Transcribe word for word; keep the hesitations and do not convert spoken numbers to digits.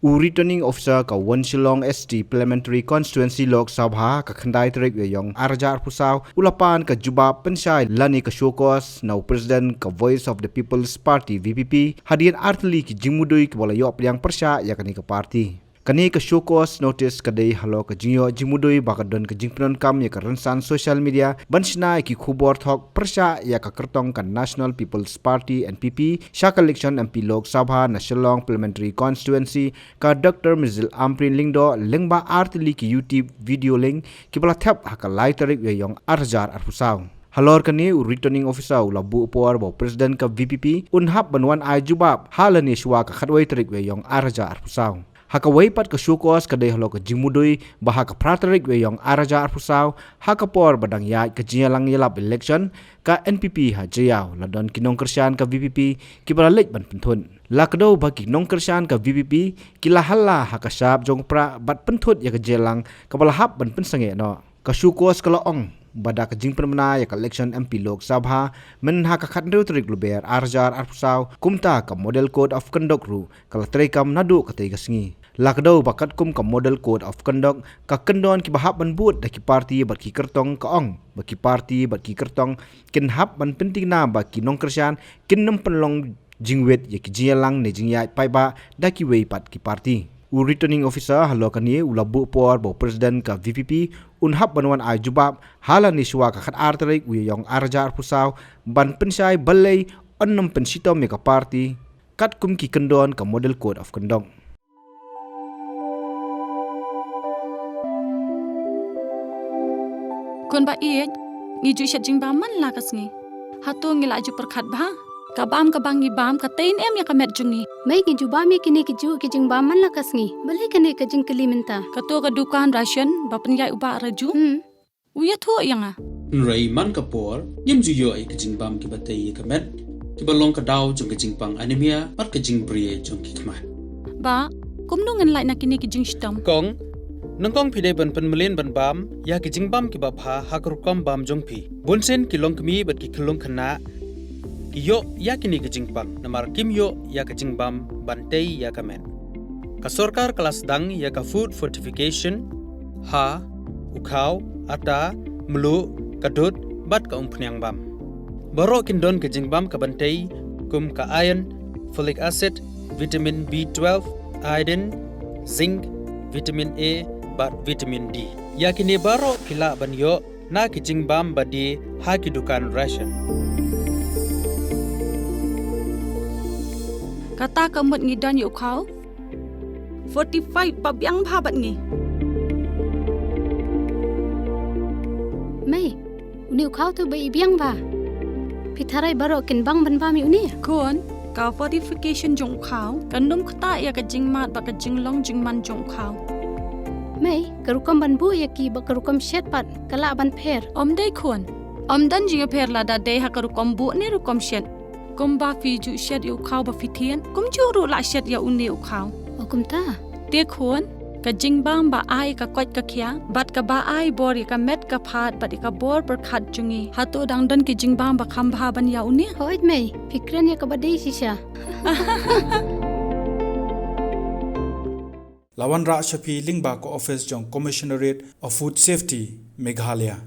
U Returning Officer ka West Shillong East Parliamentary Constituency Lok Sabha ka khyndai tarik Ïaïong ar hajar arphew saw u la pan ka jubab pynshai lane ka show cause na u President ka Voice of the People's Party, V P P, hadien artylli ki jingmudui kiba la ïoh pdiang pyrshah ïa kane ka party. Kane ka show cause notice ka dei halor ka jingïoh jingmudui ba ka don ka jingpyndonkam ïa ka rynsan social media ban shna ïa ki khubor thok pyrshah ïa ka kyrtong ka National People's Party, N P P, sha ka election M P Lok Sabha na Shillong Parliamentary Constituency, ka Doctor Mirzul Ampareen Lyngdoh, lyngba artylli ki YouTube video link kiba la thep ha ka lai tarik Ïaïong ar hajar arphew saw. Halor kane, u Returning Officer u la buh por ba u President ka V P P un hap ban wan ai jubab ha lane shuwa ka khatwei tarik Ïaïong ar hajar arphew saw. Ha kawei pat ka show cause ka dei halor ka jingmudui ba ha ka phra tarik Ïaïong ar hajar arphew saw, ha ka por ba dang ïaid ka jingïalang ïalap election ka N P P ha Jaïaw, la don ki nongkyrshan ka V P P kiba la leit ban pynthut. La kdew ba ki nongkyrshan ka V P P ki la halla ha ka shap jong u prah bad pynthut ïa ka jingïalang kaba la hap ban pynsangeh noh. Ka show cause ka la ong ba da ka jingpynbna ïa ka election M P Lok Sabha mynha ka khathynriew tarik Lber ar hajar arphew saw, kumta ka Model Code of Conduct ruh ka la treikam naduh katei ka sngi. La kdew ba katkum ka Model Code of Conduct, ka kyndon kiba hap ban bud da ki party bad ki kyrtong ka ong ba ki party bad ki kyrtong kin hap ban pyntikna ba ki nongkyrshan kin nym pynlong jingwit ïa ki jingïalang ne jingïaid paidbah da kiwei pat ki party. U Returning Officer halor kane u la buh por ba u President ka V P P un hap ban wan ai jubab ha lane shuwa ka khatar tarik Ïaïong ar hajar arphew saw ban pynshai balei un nym pynshitom ïa ka party katkum ki kyndon ka Model Code of Conduct. Khun ba ïeit, ngi ju shet jingbam man la ka sngi. Hato ngi la ju pyrkhat bha? Ka bam kaba ngi bam ka tei ne em ïa ka met jong ngi. Mei, ngi ju bam ïa kine kijuh ki jingbam man la ka sngi. Balei kane ka jingkylli mynta? Kato ka dukan ration ba pynïaid u Bah Raju. Hmm. U ïathuh ïa nga. Hynrei man ka por, ngim ju ïoh ïa ki jingbam kiba tei ïa ka met, kiba long ka daw jong ka jingpang anemia bad ka jingbri jong ki khmat. Bah, kumno ngin lait na kine ki jingshitom? Kong, nyngkong phi dei ban pynmlien ban bam ïa ki jingbam kiba bha ha ka rukom bam jong phi. Bunsien ki longkmie bad ki khyllung khynnah ki ïoh ïa kine ki jingpang namar kim ïoh ïa ka jingbam ban tei ïa ka met. Ka sorkar ka la sdang ïa ka food fortification ha u khaw, ata, mluh, ka dud bad ka umphniang bam. Baroh kin don ka jingbam kaban tei kum ka iron, folic acid, vitamin B twelve, iodine, zinc, vitamin A bad vitamin D. Ïa kine baroh phi lah ban ïoh na ki jingbam ba die ha ki dukan ration. Kata ka mut ngi don ïa u khaw fortified ba biang bha bad ngi. Mei, une u khaw te ba i biang bha. Phi tharai baroh kin bang ban bam ïa une? Khun, ka fortification jong u khaw kan ym ktah ïa ka jingmad bad ka jinglong jingman jong u khaw. Mei, ka rukom ban buh ïa ki bad ka rukom shet pat ka lah ban pher? Ym dei khun. Ym don jingpher lada dei ha ka rukom buh ne rukom shet. Kumba phi ju shet ïa u khaw ba phi thied, kumjuh ruh lah shet ïa une u khaw. O kumta? Te khun, ka jingbam ba ai ka koit ka khiah bad kaba ai bor ïa ka met ka phad bad ïa ka bor pyrkhat jong ngi, hato dang don ki jingbam ba kham bha ban ïa une? Hooid mei, phi kren ïa kaba dei shisha. La wanrah sha phi lyngba ka office jong Commissionerate of Food Safety, Meghalaya.